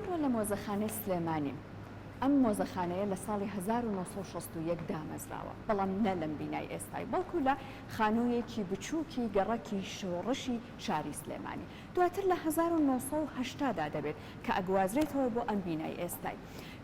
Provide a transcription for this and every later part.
ئەمڕۆ لە مۆزەخانەی سلێمانیم. ئەم مۆزەخانەیە لە ساڵی 1961 دامەزراوە، بەڵام نە لەم بینای ئێستای، بەڵکو لە خانوویەکی بچووکی گەڕەکی شۆڕشی شاری سلێمانی. دواتر لە 1980 دا دەبێت کە ئەگوازرێتەوە بۆ ئەم بینای ئێستای.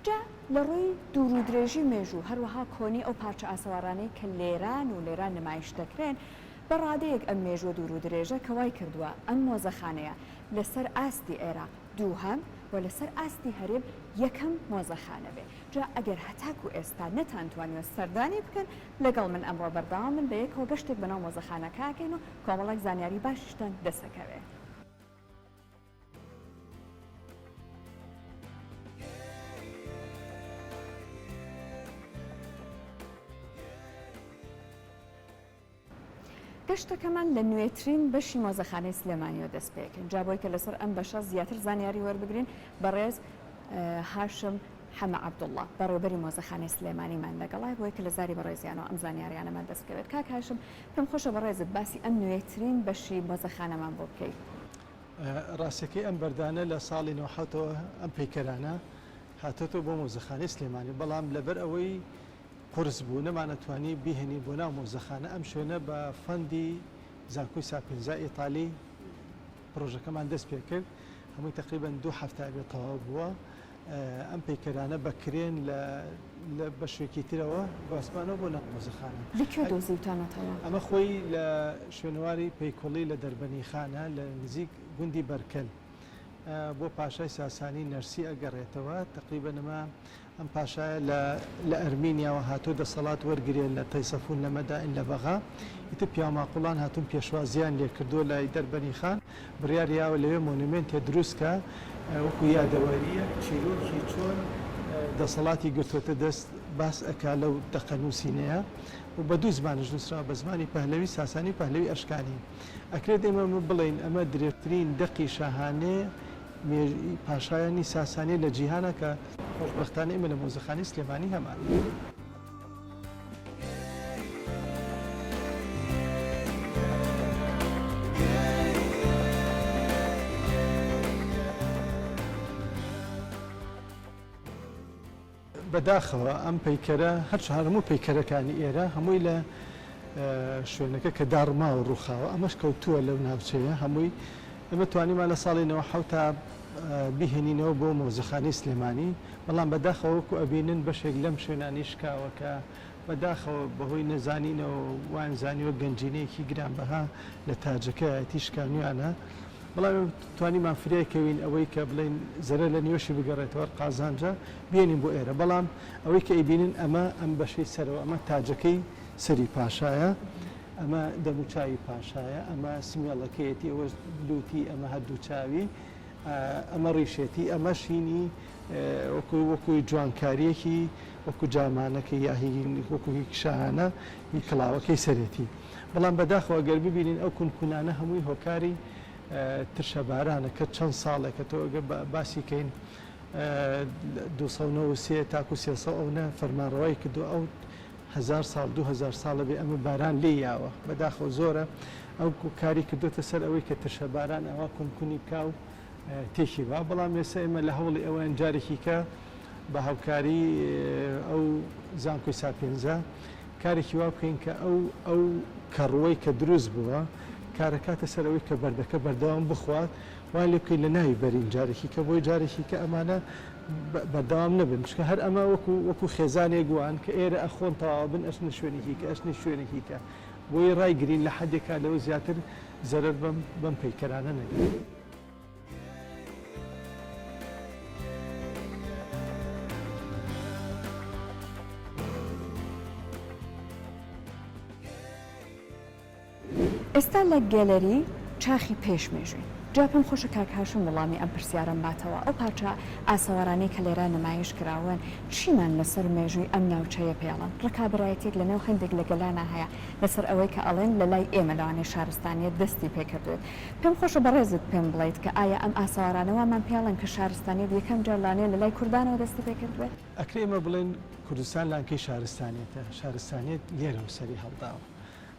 جا لە ڕووی دوور و درێژی مێژوو، هەروەها کۆنی ئەو پارچە ئاسەوارانەی کە لێران و لێرە نمایش دەکرێن، بە ڕادەیەک ئەم مێژووە دوور و درێژە کە وای کردووە ئەم مۆزەخانەیە لەسەر ئاستی عێراق دووهەم و لەسەر ئاستی هەرێم یەکەم مۆزەخانە بێ. جا ئەگەر هەتاکو ئێستا نەتانتوانیوە سەردانی بکەن، لەگەڵ من ئەمڕۆ بەردەوام بن، بەیەکەوە گەشتێک بەناو مۆزەخانەکە ئەکەین و کۆمەڵێک زانیاری باشیشتان دەست ئەکەوێ. گەشتەکەمان لە نوێترین بەشی مۆزەخانەی سلێمانیەوە دەست پێکرد، جا بۆی کە لەسەر ئەم بەشە زیاتر زانیاری وەربگرین بەڕێز هاشم حەمە عەبدوڵڵا بەڕێوبەری مۆزەخانەی سلێمانیمان لەگەڵای بۆی کە لە زاری بەڕێزیانەوە ئەم زانیاریانەمان دەست بکەوێت. کاک هاشم پێم خۆشە بەڕێزت باسی ئەم نوێترین بەشی مۆزەخانەمان بۆ بکەیت. ڕاستەکەی ئەم بەردانە لە ساڵی نەوەحەوتەوە ئەم پەیکەرانە هاتۆتەوە بۆ مۆزەخانەی سلێمانی بەڵام لەبەر ئەوەی قورس بوو نەمانەتوانی بیهێنین بۆ ناو مۆزەخانە، ئەم شوێنە بە fund ی زانکۆی ساپێنزا ئیتالی پڕۆژەکەمان دەست پێکرد، هەمووی تەقریبەن دوو هەفتە ئەبێت تەواو بووە، ئەم پەیکەرانە بە کرێن لە لە بەشێکی ترەوە گواستمانەوە بۆ ناو مۆزەخانە. لە کوێ دۆزیوتانەتەوە؟ ئەمە خۆی لە شوێنەواری پەیکوڵی لە دەربەنیخانە لە نزیک گوندی بەرکەل بۆ پاشای ساسانی نەرسی ئەگەڕێتەوە، تەقریبەن ئەمە ئەم پاشایە لە لە ئەرمینیاوە هاتووە دەسەڵات وەرگرێ لە تەیسەفون لە مەدائن لە بەغا ئیتر پیاوماقوڵان هاتوون پێشوازیان لێ کردووە لای دەربەنی خان بڕیاری یاوە لەوێ مۆنومێنتێ دروست کا وەکو یادەوەرییەک چیرۆکی چۆن دەسەڵاتی گرتۆتە دەست باس ئەکا لەو دەقە نووسینەیە و بە دوو زمانش نووسراوە بە زمانی پەهلەوی ساسانی و پەهلەوی ئەشکانی ئەکرێت ئێمە بڵێین ئەمە درێژترین دەقی شاهانەیە مێژووی پاشایانی ساسانی لە جیهانا کە خۆشبەختانە ئێمە لە مۆزەخانەی سلێمانی هەمانە. بەداخەوە ئەم پەیکەرە هەر هەموو پەیکەرەکانی ئێرە هەمووی لە شوێنەکە کە داڕماوە ڕووخاوە ئەمەش کەوتووە لەو ناوچەیە هەمووی ئێمە توانیمان لە ساڵی 97 تا بیهێنینەوە بۆ مۆزەخانەی سلێمانی بەڵام بەداخەوە وەکو ئەبینن بەشێک لەم شوێنانی شکاوە کە بەداخەوە بەهۆی نەزانینەوە وایان زانیوە گەنجینەیەکی گرانبەها لە تاجەکەیەتی شکانویانە بەڵام ئێمە توانیمان فریای کەوین ئەوەی کە بڵێین زەرەر لە نیوەشی بگەڕێتەوە هەر قازانجە بێنین بۆ ئێرە بەڵام ئەوەی کە ئەیبینن ئەمە ئەم بەشەی سەرەوە ئەمە تاجەکەی سەری پاشایە ئەمە دەموچاوی پاشایە ئەمە سمێڵەکەیەتی ئەوە لوتی ئەمە هەردوو چاوی ئەمە ڕیشێتی ئەمە شینی وەکو وەکو جوانکاریەکی وەکو جامانەکەی یا هی وەکو هی شاهانە هی کڵاوەکەی سەرێتی بەڵام بەداخەوە گەر ببینین ئەو کونکونانە هەمووی هۆکاری ترشە بارانە کە چەند ساڵێکە تۆ ئەگەر باسی کەین 293 تاکو 300 ئەونە فەرمانڕەوای کردو ئەو هزار ساڵ 2000 ساڵە بێ ئەمە باران لێ یاوە بەداخەوە زۆرە ئەو کاری کردوتە سەر ئەوەی کە ترشە باران ئەوە کونکونی بکا و تێکی با بەڵام ئێستا ئێمە لە هەوڵی ئەوەیان جارێکی کە بە هاوکاری ئەو زانکۆی ساپێنزا کارێکی وا بکەین کە ئەو ئەو کەڕووەی کە دروست بووە کارەکاتە سەر ئەوەی کە بەردەکە بەردەوام بخوات وای لێ بکەین لە ناوی بەرین جارێکی کە بۆی جارێکی کە ئەمانە بەردەوام نەبن چونکە هەر ئەمە وەکو وەکو خێزانێک وان کە ئێرە ئەخۆن تەواو بن ئەچنە شوێنێکی کە ئەچنە شوێنێکی کە بۆیە ڕایگرین لە حەدێکا لەوە زیاتر زەرەر بەم بەم پەیکەرانە نەگەن. ئێستا لە گەلەری چاخی پێش مێژووین. جا پێم خۆشە کاک هاشم وەڵامی ئەم پرسیارەم باتەوە، ئەو پارچە ئاسەوارانەی کە لێرە نمایش کراون چیمان لەسەر مێژووی ئەم ناوچەیە پێ ئەڵێن؟ ڕکابەرایەتیەک لە نێو هەندێک لە گەلانا هەیە لەسەر ئەوەی کە ئەڵێن لە لای ئێمە لەوانەیە شارستانیەت دەستی پێ کردوێت. پێم خۆشە بەڕێزت پێم بڵێیت کە ئایا ئەم ئاسەوارانە وامان پێ ئەڵێن کە شارستانیەت یەکەم جار لەوانەیە لە لای کوردانەوە دەستی پێ کردبێت؟ ئەکرێ ئێمە بڵێین کوردستان لانکەی شارستانیەتە، شارستانیەت لێرەوە سەری هەڵداوە.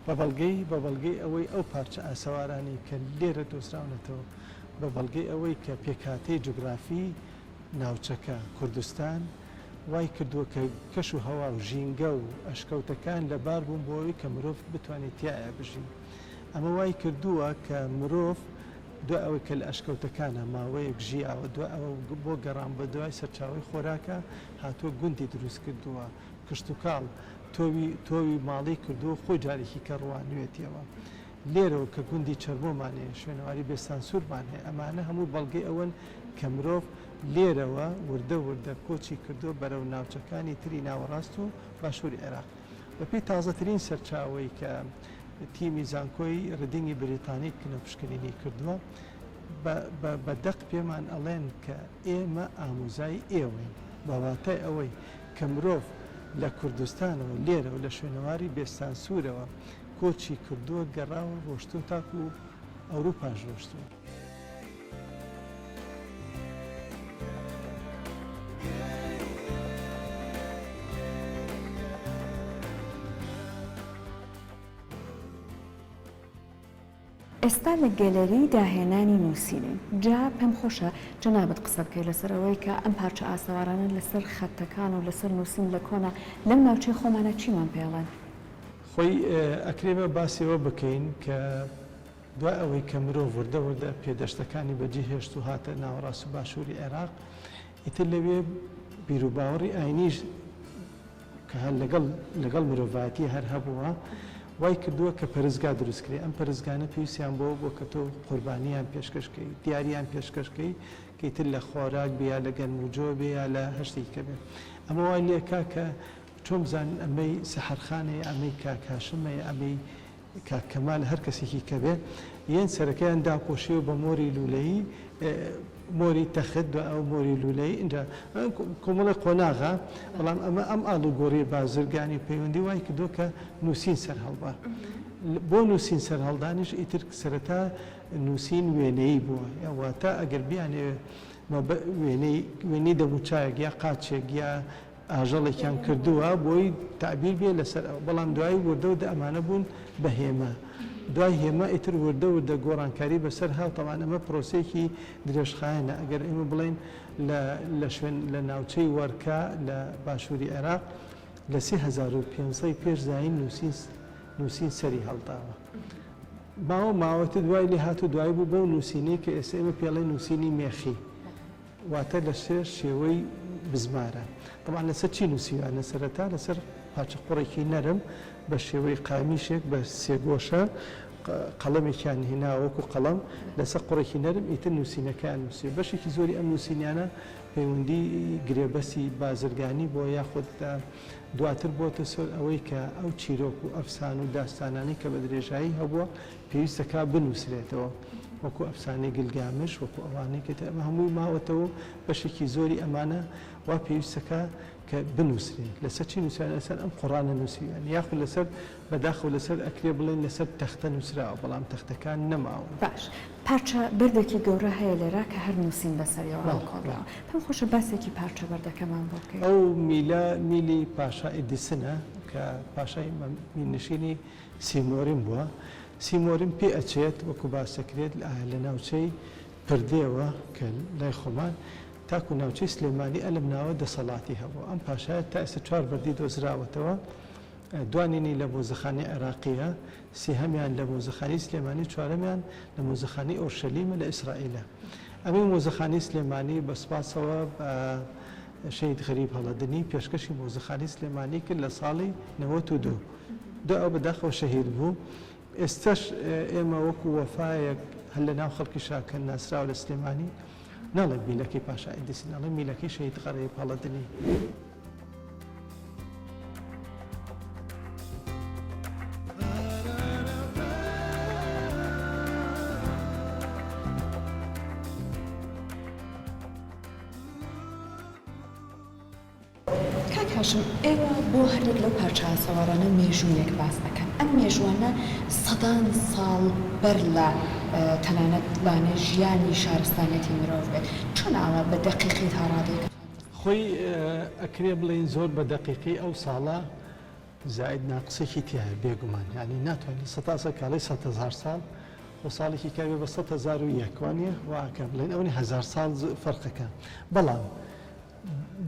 بە بەڵگەی بە بەڵگەی ئەوەی ئەو پارچە ئاسەوارانەی کە لێرە دۆزراونەتەوە، بە بەڵگەی ئەوەی کە پێکهاتەی جوگرافی. ناوچەکە، کوردستان، وای کردووە کە کەش و هەوا و ژینگە و ئەشکەوتەکان لەبار بوون بۆ ئەوەی کە مرۆڤ بتوانێت تیایا بژی. ئەمە وای کردووە کە مرۆڤ دوای ئەوەی کە لە ئەشکەوتەکانا ماوەیەک ژیاوە، دوای ئەوە بۆ گەڕان بە دوای سەرچاوەی خۆراکا هاتووە گوندی دروست کردووە، کشتوکاڵ، تۆوی تۆوی ماڵی کردووە و خۆی جارێکی کە ڕوانوێتیەوە. لێرەوە کە گوندی چەرمۆمان هەیە، شوێنەواری بێستانسوورمان هەیە، ئەمانە هەموو بەڵگەی ئەوەن کە مرۆڤ لێرەوە وردە وردە کۆچی کردووە بەرەو ناوچەکانی تری ناوەڕاست و باشووری عێراق. بەپێی تازەترین سەرچاوەی کە تیمی زانکۆی ردینگی بریتانی کنەپشکنینی کردووە، بە دەق پێمان ئەڵێن کە ئێمە ئامۆزای ئێوەین. بە واتای ئەوەی کە مرۆڤ لە کوردستانەوە لێرەوە لە شوێنەواری بێستانسوورەوە کۆچی کردووە، گەڕاوە، ڕۆشتووە تاکوو ئەوروپاش ڕۆشتووە. ئێستا لە گەلەری داهێنانی نووسینین، جا پێم خۆشە جەنابت قسە بکەی لەسەر ئەوەی کە ئەم پارچە ئاسەوارانە لەسەر خەتەکان و لەسەر نووسین لە کۆنا لەم ناوچەی خۆمانا چیمان پێ ئەڵێن؟ خۆی ئەکرێ ئێمە باسی ئەوە بکەین کە دوای ئەوەی کە مرۆڤ وردە وردە پێدەشتەکانی بەجێ هێشت و هاتە ناوەڕاست و باشووری عێراق، ئیتر لەوێ بیروباوەڕی ئاینیش کە هەر لەگەڵ لەگەڵ مرۆڤایەتی هەر هەبووە، وای کردووە کە پەرستگا دروست کرێ. ئەم پەرستگانە پێویستیان بەوە بووە کە تۆ قوربانییان پێشکەش کەی، دیارییان پێشکەش کەی، کە ئیتر لە خۆراک بێ یا لە گەنم و جۆ بێ یا لە هەر شتێکی کە بێ. ئەمە وای لێکا کە چۆن بزانن ئەمەی سەحەرخانە یا ئەمەی کاک هاشمە یا ئەمەی کاک کەمال هەر کەسێکی کە بێ یەن سەرەکەیان داپۆشیوە بە مۆری لولەیی مۆری تەخت دوای ئەوە مۆری لولەیی ئینجا کۆمەڵی قۆناغە بەڵام ئەمە ئەم ئاڵوگۆڕی بازرگانی و پەیوەندی وای کردووە کە نووسین سەرهەڵبا بۆ نووسین سەرهەڵدانیش ئیتر سەرەتا نووسین وێنەیی بووە واتە ئەگەر بیانەوێ وێنەی وێنەی دەموچاوێک یا قاچێک یا ئاژەڵێکیان کردووە بۆی تەعبیر بێ لەسەر ئەو، بەڵام دوایی وردە وردە ئەمانە بوون بە هێما، دوای هێما ئیتر وردە وردە گۆڕانکاری بەسەر هاو، تەبعەن ئەمە پرۆسەیەکی درێژخایەنە، ئەگەر ئێمە بڵێین لە لە شوێن لە ناوچەی وەرکا لە باشووری عێراق لە 3500 پێش زایین نووسین نووسین سەری هەڵداوە. ماوە ماوەتر دوای لێ هات و دوایی بوو بەو نووسینەی کە ئێستا ئێمە پێڵێن نووسینی مێخی. واتە لەسەر شێوەی بزمارە. تەبعەن لەسەر چی نووسیویانە؟ سەرەتا لەسەر پارچە قوڕێکی نەرم بە شێوەی قامیشێک بە سێگۆشە قەڵەمێکیان هێناوە وەکو قەڵەم لەسەر قوڕێکی نەرم ئیتر نووسینەکەیان نووسیوە. بەشێکی زۆری ئەم نووسینیانە پەیوەندی گرێبەستی بازرگانی بووە یاخود دواتر بۆتە سەر ئەوەی کە ئەو چیرۆک و ئەفسان و داستانانەی کە بە درێژایی هەبووە پێویست دەکات بنووسرێتەوە وەکو ئەفسانەی گلگامش وەکو ئەوانەی کە ئەمە هەمووی ماوەتەوە و بەشێکی زۆری ئەمانە وا پێویست دەکات کە بنووسرێن لەسەر چی نووسران لەسەر ئەم قوڕانە نووسیویان یاخود لەسەر بەداخەوە لەسەر ئەکرێ بڵێن لەسەر تەختە نووسراوە بەڵام تەختەکان نەماون. باش پارچە بەردێکی گەورە هەیە لێرە کە هەر نووسین بەسەریەوە هەڵکۆڵراوە پێم خۆشە باسێکی پارچە بەردەکەمان بۆ بکەی. ئەو میلە میلی پاشا ئیدیسنە کە پاشای میرنشینی سیمۆرین بووە. سیمۆرین پێ ئەچێت وەکو باس دەکرێت لە ناوچەی پردێوە کە لای خۆمان تاکو ناوچەی سلێمانی ئەلم ناوە دەسەڵاتی هەبووە. ئەم پاشایە تا ئێستا چوار بەردی دۆزراوەتەوە، دوانینی لە مۆزەخانەی عێراقییە، سێهەمیان لە مۆزەخانەی سلێمانی و چوارەمیان لە مۆزەخانەی ئۆرشەلیمە لە ئیسرائیلە. ئەمەی مۆزەخانەی سلێمانی بە سوپاسەوە بە شەهید غەریب هەڵەدنی پێشکەشی مۆزەخانەی سلێمانی کرد لە ساڵی 92. دوای ئەوە بەداخەوە شەهید بوو. ئێستەش ئێمە وەکو وەفایەک هەر لە ناو خەڵکیشا کە ناسراوە لە سلێمانی ناڵێن میلەکەی پاشا ئیدریسین، ئەڵێن میلەکەی شەهید غەریب هەڵەدنی. کاک هاشم، ئێوە بۆ هەریەک لەو پارچە ئاسەوارانە مێژوویەک باس ئەکەن، ئەم مێژووانە سەدان ساڵ بەر لە تەنانەت لانێ ژیانی شارستانیەتی مرۆڤ بێت، چۆن ئاوا بە دەقیقی تا ڕادەیەک ئەتوانن؟ خۆی ئەکرێ بڵێین زۆر بە دەقیقی ئەو ساڵە زائید ناقسێکی تیایە بێگومان یانی ناتوانین سەتا سەد کاڵی سەتهەزار ساڵ خۆ ساڵێکی کابێ بە 1001 وانە وا کە بڵێن ئەوەنی هەزار ساڵ فەرقەکە بەڵام.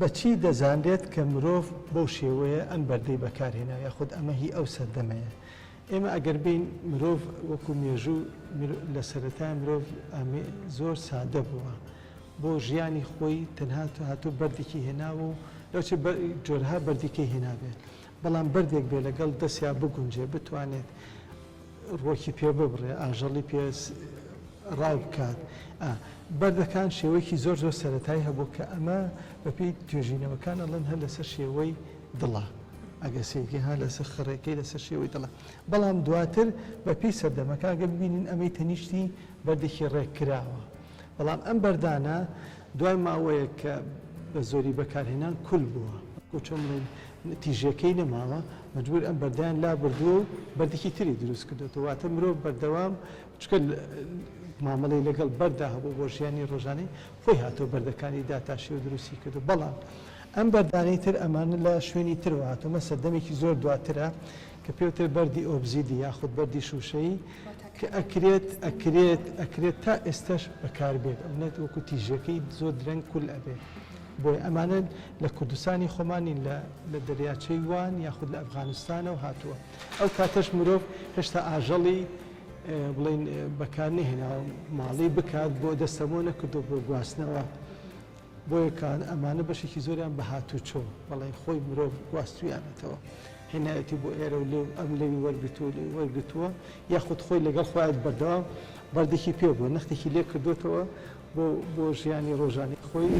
بەچی دەزانرێت کە مرۆڤ بەو شێوەیە ئەم بەردەی بەکارهێنا یاخود ئەمە هی ئەو سەردەمەیە؟ ئێمە ئەگەر بێین مرۆڤ وەکو مێژوو لە سەرەتای مرۆڤ زۆر سادە بووە بۆ ژیانی خۆی تەنها هاتوو بەردێکی هێناوە و لەوچێ جۆرها بەردیکەی هێنابێت بەڵام بەردێک بێ لەگەڵ دەستیا بگونجێ بتوانێت ڕۆکی پێ ببڕێ ئاژەڵی پێ ڕاو بکات بەردەکان شێوەیەکی زۆر زۆر سەتایی هەبوو کە ئەمە بەپێی توێژینەوەکان ئەڵێن هەر لەسەر شێوەی دڵە ئەگەر سەیرکەی ها لەسەر خڕێکەی لەسەر شێوەی دڵە بەڵام دواتر بەپێی سەردەمەکە ئەگەر ببینین ئەمەی تەنیشتی بەردێکی ڕێک کراوە بەڵام ئەم بەردانە دوای ماوەیەک کە بە زۆری بەکارهێنان کول بووە وەکو چۆن بڵێین تیژیەکەی نەماوە مەجبور ئەم بەردەیان لابردووە و بەردێکی تری دروست کردوێتەوە واتە مرۆڤ بەردەوام چونکە مامەڵەی لەگەڵ بەردا هەبوو بۆ ژیانی ڕۆژانەی خۆی هاتووە بەردەکانی داتاشی و دروستی کردو بەڵام ئەم بەردانەی تر ئەمانە لە شوێنی ترەوە هاتووە، ئەمە سەردەمێکی زۆر دواترە کە پێوترێت بەردی ئۆبزیدی یاخود بەردی شووشەیی کە ئەکرێت ئەکرێت ئەکرێت تا ئێستاش بەکاربێت ئەونە وەکو تیژەکەی زۆر درەنگ کول ئەبێت بۆیە ئەمانە لە کوردستانی خۆمان نین لە لە دەریاچەی وان یاخود لە ئەفغانستانەوە هاتووە ئەو کاتەش مرۆڤ هێشتا ئاژەڵی بڵێین بەکار نەهێناوە ماڵی بکات بۆ دەستەمۆ نەکردو بۆ گواستنەوە بۆیە کە ئەمانە بەشێکی زۆریان بە هاتوچۆ بەڵێ خۆی مرۆڤ گواستویانەتەوە هێنایەتی بۆ ئێرە و لێو ئەم لەوی وەرگرتووە لەوی وەرگرتووە یاخود خۆی لەگەڵ خۆیان بەردەوام بەردێکی پێ بووە نەختێکی لێ کردوێتەوە بۆ بۆ ژیانی ڕۆژانی خۆی.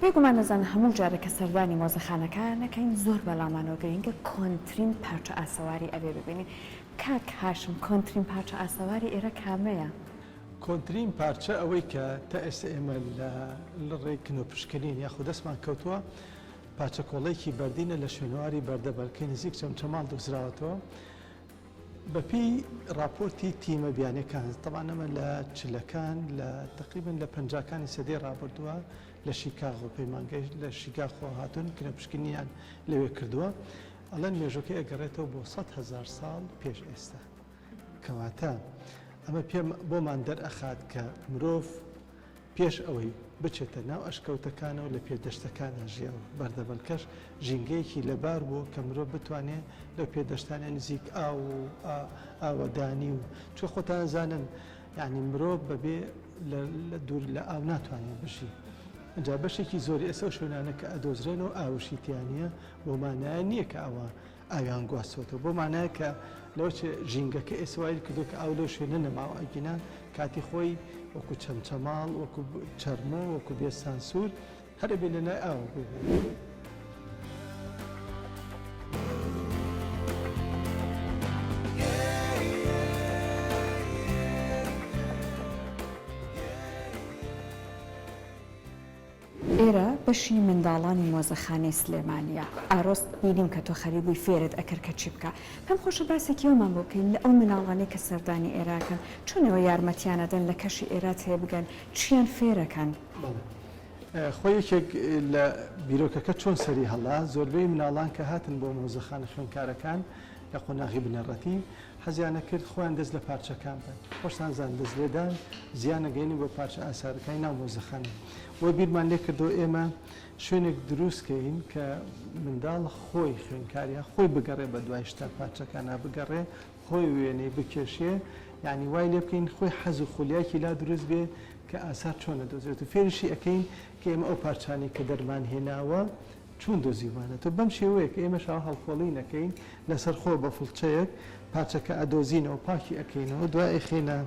بێگومان دەزانن هەموو جارێک کە سەردانی مۆزەخانەکان ئەکەین زۆر بەلامانەوە گرینگە کۆنترین پارچە ئاسەواری ئەوێ ببینین. کاک هاشم کۆنترین پارچە ئاسەواری ئێرە کامەیە؟ کۆنترین پارچە ئەوەی کە تا ئێستا ئێمە لە ڕێی کنۆپشکنین یاخود دەستمان کەوتووە پارچە کۆڵەیەکی بەردینە لە شوێنەواری بەردەبەرکەی نزیک چەمچەماڵ دۆزراوەتەوە. بەپێی ڕاپۆرتی تیمە بیانیەکان، تەبعەن ئەمە لە چلەکان لە تەقریبەن لە پەنجاکانی سەدەی ڕابردووە لە شیکاغۆ پەیمانگای لە شیکاغۆ هاتوون کنەپشکنینیان لەوێ کردووە ئەڵێن مێژوەکەی ئەگەڕێتەوە بۆ 100 هەزار ساڵ پێش ئێستا کەواتە ئەمە پێم بۆمان دەرئەخات کە مرۆڤ پێش ئەوەی بچێتە ناو ئەشکەوتەکانەوە لە پێدەشتەکانا ژیاوە، بەردەبەلکەش ژینگەیەکی لەبار بووە کە مرۆڤ بتوانێ لەو پێدەشتانە نزیک ئاو و ئاوەدانی و چونکە خۆتان ئەزانن یانی مرۆڤ بەبێ لە دوور لە ئاو ناتوانێ بژی ئینجا بەشێکی زۆری ئێستا ئەو شوێنانە کە ئەدۆزرێنەوە ئاوشی تیا نییە بۆ مانایە نییە کە ئەوە ئاویان گواستوەتەوە بەو مانایە کە لەوەچێ ژینگەکە ئێستا وای کردووە کە ئاو لەو شوێنە نەماوە ئەگینا کاتی خۆی وەکو چەمچەماڵ وەکو چەرمۆ وەکو بێستانسوور هەر ئەبێ لە لای ئاوە بووبێ. ئێرە بەشی منداڵانی مۆزەخانەی سلێمانیە. ئارۆس بینیم کە تۆ خەریک بووی فێرت ئەکرد کە چی بکا. پێم خۆشە باسێکی ئەومان بۆ بکەی لە ئەو مناڵانەی کە سەردانی ئێرە ئەکەن چۆن ئێوە یارمەتیان ئەدەن لە کەشی ئێرە تێبگەن چیان فێرەکەن؟ بەڵێ خۆی یەکێک لە بیرۆکەکە چۆن سەری هەڵا زۆربەی مناڵان کە هاتن بۆ مۆزەخانە خوێندکارەکان لە قۆناغی بنەڕەتی حەزیان ئەکرد خۆیان دەست لە پارچەکان بەن. خۆشتان زان دەست لێدان زیان ئەگەیەنێ بۆ پارچە ئاسارەکانی ناو مۆزەخانە. بۆیە بیرمان لێ کردەوە ئێمە شوێنێک دروست کەین کە منداڵ خۆی خوێندکار یا خۆی بگەڕێ بە دوای شتە پارچەکانا بگەڕێ خۆی وێنەی بکێشێ یانی وای لێ بکەین خۆی حەز و خولیایەکی لا دروست بێ کە ئاسار چۆن ئەدۆزرێت و فێریشی ئەکەین کە ئێمە ئەو پارچانەی کە دەرمان هێناوە چۆن دۆزیومانەتەوە؟ بەم شێوەیە کە ئێمەش ئاوا هەڵکۆڵین ئەکەین لەسەر خۆ بە فڵچەیەک پارچەکە ئەدۆزینەوە پاکی ئەکەینەوە دوای ئەیخەینە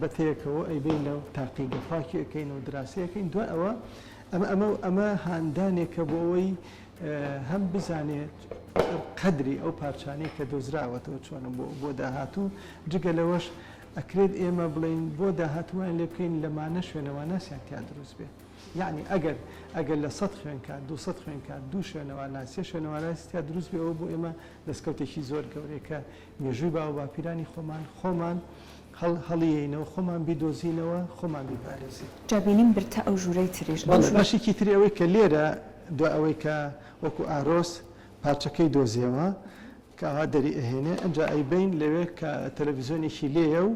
بەتەیەکەوە ئەیبەینە تاقیگە پاکی ئەکەینەوە دراسەی ئەکەین دوای ئەوە ئەمە ئەمە ئەمە هاندانێکە بۆ ئەوەی هەم بزانێت قەدری ئەو پارچانەی کە دۆزراوەتەوە چۆنە بۆ بۆ داهاتوو جگە لەوەش ئەکرێت ئێمە بڵێین بۆ داهاتووان لێ بکەین لەمانە شوێنەواناسیان تیا دروست بێت. یەعنی ئەگەر ئەگەر لە سەد خوێندکار 200 خوێندکار دوو شوێنەوارناس سێ شوێنەوارناسی تیا دروست بێ ئەوە بۆ ئێمە دەستکەوتێکی زۆر گەورەیە کە مێژووی باووباپیرانی خۆمان خۆمان هەڵ هەڵیەینەوە خۆمان بیدۆزینەوە خۆمان بیپارێزین. جا بینیم برتە ئەو ژوورەی تریش ئەو بەڵێ ژوورە. بەشێکی تری ئەوەی کە لێرە دوای ئەوەی کە وەکوو ئارۆس. پارچەکەی دۆزیەوە کە ئاوا دەری ئەهێنێ ئەنجا ئەیبەین لەوێ کە تەلەفیزیۆنێکی لێیە و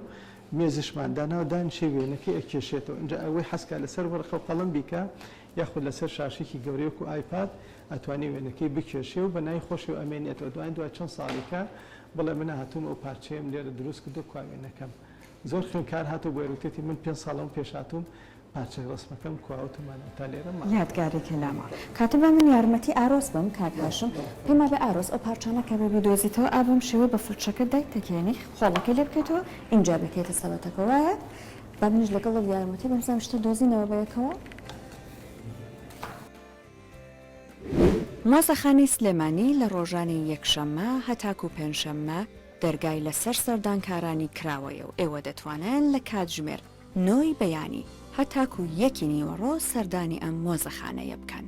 مێزیشمان داناوە دانیشێ وێنەکەی ئەکێشێتەوە ئینجا ئەوەی حەزکا لەسەر وەرەقە و قەڵەم بیکا یاخود لەسەر شاشەیەکی گەورەی وەکو ئایپاد ئەتوانی وێنەکەی بکێشێ و بە ناوی خۆشیەوە ئەمێنێتەوە دوای دوای چەند ساڵیکە بڵێ من هاتووم ئەو پارچەیەم لێرە دروست کردووە کوا وێنەکەم زۆر خوێندکار هاتووە بۆ ئێرە وتێتی من پێنج ساڵ لەمە پێش هاتووم پارچە ڕەسمەکەم کوا وتومانە تا لێرە ماوە. یادگارێکە لاما. کاتە با من یارمەتی ئارۆس بەم کاک هاشم پێم وابێ ئارۆس ئەو پارچانە کە بێ بیدۆزیتەوە ئا بەم شێوەیە بە فلچەکە دایتەکێنی خۆڵەکەی لێ بکەیتەوە ئینجا بیکەیتە سەبەتەکە وایە؟ با منیش لەگەڵت یارمەتی بەم بزانم شتە دۆزینەوە بەیەکەوە. مۆزەخانەی سلێمانی لە ڕۆژانی یەکشەممە هەتاکوو پێنجشەممە دەرگای لەسەر سەردانکارانی کراوەیە و ئێوە دەتوانن لە کاتژمێر نۆی بەیانی هەتاکوو یەکی نیوەڕۆ سەردانی ئەم مۆزەخانەیە بکەن.